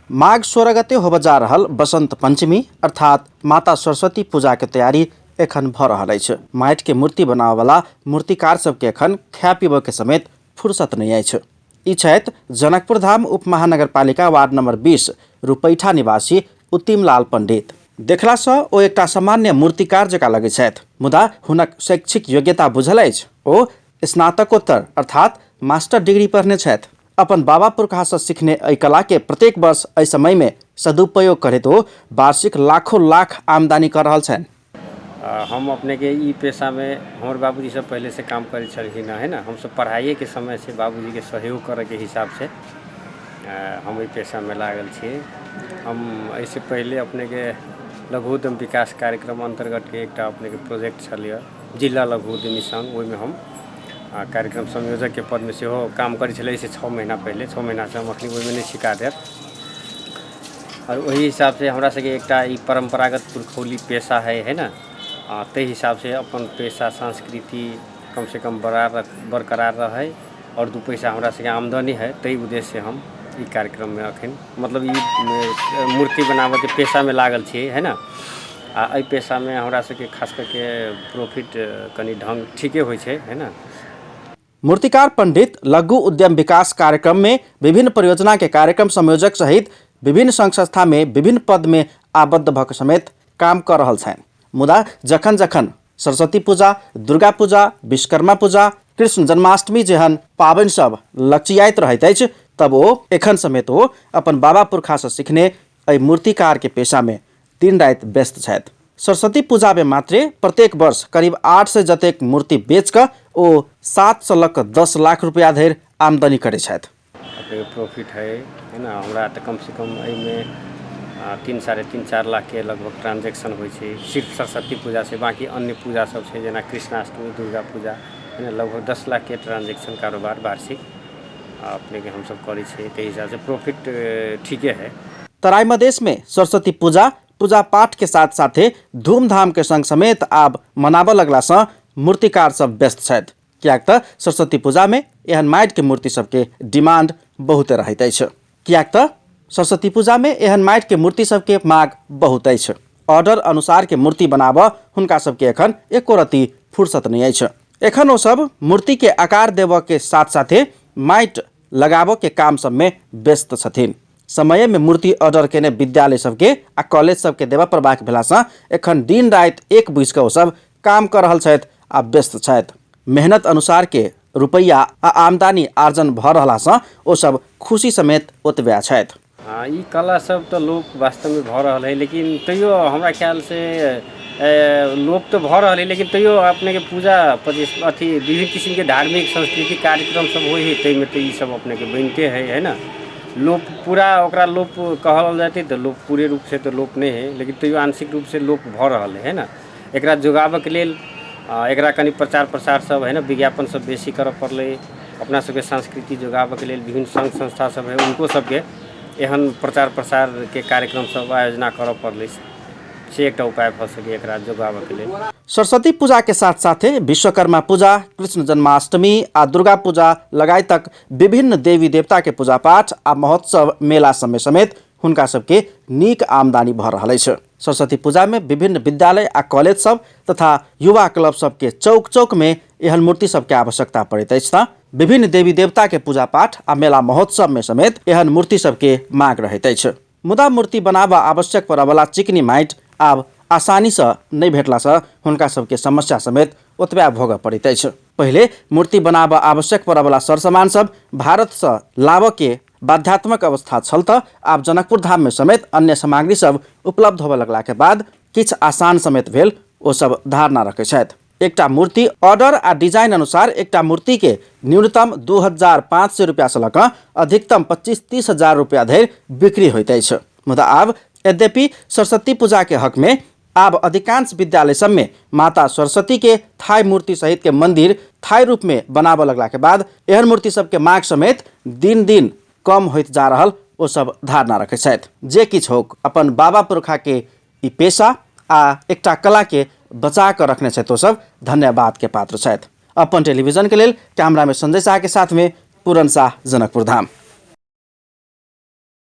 माघ 16 गते होबय जा रहल बसंत पंचमी अर्थात माता सरस्वती पूजा के तैयारी एखन भऽ रहल अछि। माटि के मूर्ति बनाबय वाला मूर्तिकार सबके एखन खाय पीबय के समेत फुर्सत नहि अछि। ई छथि जनकपुर धाम उप महानगरपालिका वार्ड नंबर 20 रुपैठा निवासी उत्तिम लाल पंडित। देखला सँ ओ एकटा सामान्य मूर्तिकार जकाँ लगैत छथि, मुदा हुनक शैक्षिक योग्यता बुझल अछि। ओ स्नातकोत्तर अर्थात मास्टर डिग्री पढ़ने छथि। अपन बाबा पुरखासँ सिखने एहि कलाके प्रत्येक वर्ष एहि समयमे सदुपयोग करैत ओ वार्षिक लाखो लाख आमदनी कऽ रहल छनि। हम अपनेके ई पेशामे हमर बाबूजी सब पहिलेसँ काम करै छलखिन हँ, है ने। हमसब पढ़ाइएके समयसँ बाबूजीके सहयोग करैके हिसाबसँ हम एहि पेशामे लागल छी। हम एहिसँ पहिले अपनेके लघु उद्यम विकास कार्यक्रम अन्तर्गतके एकटा अपनेके प्रोजेक्ट छलैए जिला लघु उद्यमी संघ, ओहिमे हम कार्यक्रम संयोजकके पदमे सेहो काम करै छलै। एहिसँ 6 महीना पहिले, 6 महीनासँ हम अखनी ओहिमे नहि छी कार्यरत। आओर ओहि हिसाबसँ हमरा सबके एकटा ई परम्परागत पुरखौली पेशा है, है ने। ताहि हिसाबसँ अपन पेशा संस्कृति कमसँ कम बरकरार रहै आओर 2 पैसा हमरा सबके आमदनी है, ताहि उद्देश्यसँ हम ई कार्यक्रममे अखन मतलब ई मूर्ति बनाबऽके पेशामे लागल छियै, है ने। आ एहि पेशामे हमरा सबके खास करके प्रॉफिट कनि ढङ्ग ठीके होइ छै, है ने। मूर्तिकार पंडित लघु उद्यम विकास कार्यक्रम में विभिन्न परियोजना के कार्यक्रम संयोजक सहित विभिन्न संघ संस्था में विभिन्न पद में आबद्ध भऽ समेत काम कर रहल छनि। मुदा जखन जखन सरस्वती पूजा, दुर्गा पूजा, विश्वकर्मा पूजा, कृष्ण जन्माष्टमी जेहन पाबनि सब लचियाइत रहैत अछि, तब ओ एखन समेत ओ अपन बाबा पुरखासँ सिखने एहि मूर्तिकार के पेशा में दिन राति व्यस्त छथि। सरस्वती पूजा में मात्रे प्रत्येक वर्ष करीब 800 जतेक मूर्ति बेच कऽ ओ 7 सए लऽ कऽ 10 लाख रुपया धरि आमदनी करै छथि। अपनेके प्रॉफिट है, है ने। हमरा तऽ कमसँ कम एहिमे 3 साढ़े 3 4 लाखके लगभग ट्रांजेक्शन होइ छै सिर्फ सरस्वती पूजासँ। बाँकी अन्य पूजा सब छै जेना कृष्णाष्टमी, दुर्गा पूजा, है ने, लगभग 10 लाखके ट्रांजेक्शन कारोबार वार्षिक अपनेके हमसब करै छियै। ताहि हिसाबसँ प्रॉफिट ठीके है। तराई मधेश में सरस्वती पूजा पूजा पाठ के साथ साथे धूमधाम के संग समेत आब मनाबऽ लगला सँ मूर्तिकार सब व्यस्त छथि, किएक तऽ सरस्वती पूजा में एहन माटि के मूर्ति सबके डिमांड बहुते रहैत अछि। किएक तऽ सरस्वती पूजा में एहन माटि के मूर्ति सबके मांग बहुत अछि। ऑर्डर अनुसार के मूर्ति बनाबऽ हुनका सबके एखन एको रत्ती फुर्सत नहि अछि। एखन ओ सब मूर्ति के आकार देबऽ के साथ साथे माटि लगाबऽ के काम सबमे व्यस्त छथिन। समय में मूर्ति ऑर्डर केने विद्यालय सबके आ कॉलेज सबके देबऽ पड़बाक भेलासँ एखन दिन राति एक बुझि कऽ ओ सब काम कऽ रहल छथि आ व्यस्त छथि। मेहनत अनुसार के रुपैआ आ आमदनी आर्जन भऽ रहलासँ ओ सब खुशी समेत ओतबे छथि। हँ, ई कला सब तऽ लोप वास्तवमे भऽ रहल है, लेकिन तैयो हमरा ख्यालसँ लोप तऽ भऽ रहल है, लेकिन तैयो अपनेके पूजा अथी विभिन्न किसिमके धार्मिक सांस्कृतिक कार्यक्रम सब होइ है, ताहिमे तऽ ई सब अपनेके बनिते है, है ने। लोप पूरा ओकरा लोप कहल जेतै तऽ लोप पूरे रूपसँ तऽ लोप नहि है, लेकिन तैयो आंशिक रूपसँ लोप भऽ रहल है, है ने। एकरा जोगाबऽके लेल एकरा कनि प्रचार प्रसार सब है ने, विज्ञापन सब बेसी करऽ पड़लै। अपना सबके संस्कृति जोगाबऽके लेल विभिन्न सङ्घ संस्था सब है, उनको सबके एहन प्रचार प्रसारके कार्यक्रम सब आयोजना करऽ पड़लै, से एकटा उपाय भऽ सकैए एकरा जोगाबऽके लेल। सरस्वती पूजा के साथ साथे विश्वकर्मा पूजा, कृष्ण जन्माष्टमी आ दुर्गा पूजा लगायतक विभिन्न देवी देवता के पूजा पाठ आ महोत्सव मेला समय समेत हुनका सबके नीक आमदनी भऽ रहल अछि। सरस्वती पूजा में विभिन्न विद्यालय आ कॉलेज सब तथा युवा क्लब सबके चौक चौक में एहन मूर्ति सबके आवश्यकता पड़ैत अछि तऽ विभिन्न देवी देवता के पूजा पाठ आ मेला महोत्सव में समेत एहन मूर्ति सबके मांग रहैत अछि। मुदा मूर्ति बनाबऽ आवश्यक पड़ऽवला चिकनी माटि आब आसानीसँ नहि भेटलासँ हुनका सबके समस्या समेत ओतबे भोगऽ पड़ैत अछि। पहिले मूर्ति बनाबऽ आवश्यक पड़ऽवला सरसामान सब भारतसँ लाबऽके बाध्यात्मक अवस्था छल तऽ आब जनकपुर धाममे समेत अन्य सामग्री सब उपलब्ध होबऽ लगलाके बाद किछु आसान समेत भेल ओ सब धारणा रखै छथि। एकटा मूर्ति ऑर्डर आ डिजाइन अनुसार एकटा मूर्ति के न्यूनतम 2500 रुपया से लऽ कऽ अधिकतम 25-30 हजार रुपया धरि बिक्री होइत अछि। मुदा आब यद्यपि सरस्वती पूजा के हक में आब अधिकांश विद्यालय सब में माता सरस्वती के थाई मूर्ति सहित के मंदिर थाई रूप में बनाबऽ लगला के बाद एहन मूर्ति सबके मांग समेत दिन दिन कम होइत जा रहल ओ सब धारणा रखै छथि। जे किछु होक, अपन बाबा पुरखा के ई पेशा आ एकटा कला के बचा कऽ रखने छथि ओ सब धन्यवाद के पात्र छथि। अपन टेलीविजन के लेल कैमरा में संजय शाह के साथ में पूरन शाह, जनकपुर धाम।